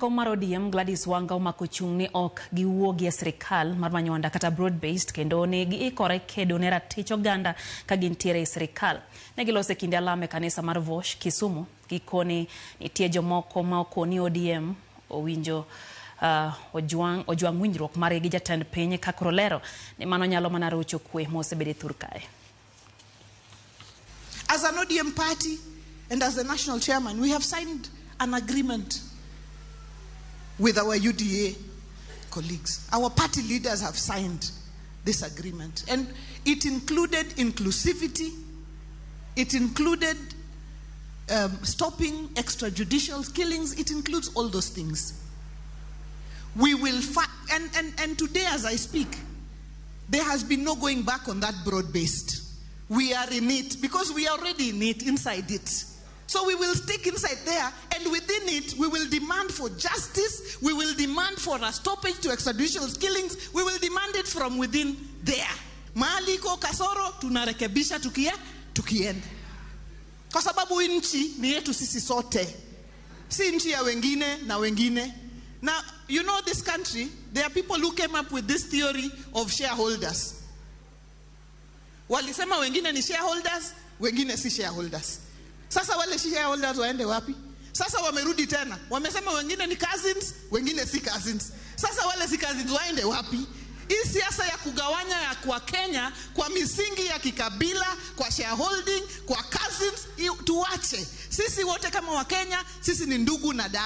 Jakom mar ODM Gladys Wanga omako chung' ni ok giwuogi e sirikal mar Manywanda kata broad based kendo ne giikore kedo ne ratich oganda ka gintiere e sirikal. Ne giloso e kinde alam e kanisa mar Vosh, Kisumu. Gikoni nitie jomoko ma okoni ODM owinjo ojwang' winjruok margi gi jatend piny ka koro lero ni mano nyalo mana rocho kwe mosebedo e thur kae. As an ODM party and as the national chairman, we have signed an agreement with our UDA colleagues. Our party leaders have signed this agreement. And it included inclusivity, it included stopping extrajudicial killings, it includes all those things. We will fight, and today as I speak, there has been no going back on that broad-based. We are in it because we are already in it, inside it. So we will stick inside there, and within it, we will demand for justice, we will demand for a stoppage to extrajudicial killings, we will demand it from within there. Mahali iko kasoro, tunarekebisha tukienda. Kwa sababu nchi ni yetu sisi sote. Si nchi ya wengine na wengine. Now, you know this country, there are people who came up with this theory of shareholders. Walisema wengine ni shareholders, wengine si shareholders. Sasa wale shareholders waende wapi? Sasa wamerudi tena. Wamesema wengine ni cousins, wengine si cousins. Sasa wale si cousins waende wapi? Hii siasa ya kugawanya ya kwa Kenya kwa misingi ya kikabila, kwa shareholding, kwa cousins, tuache. Sisi wote kama Wakenya, sisi ni ndugu na dada.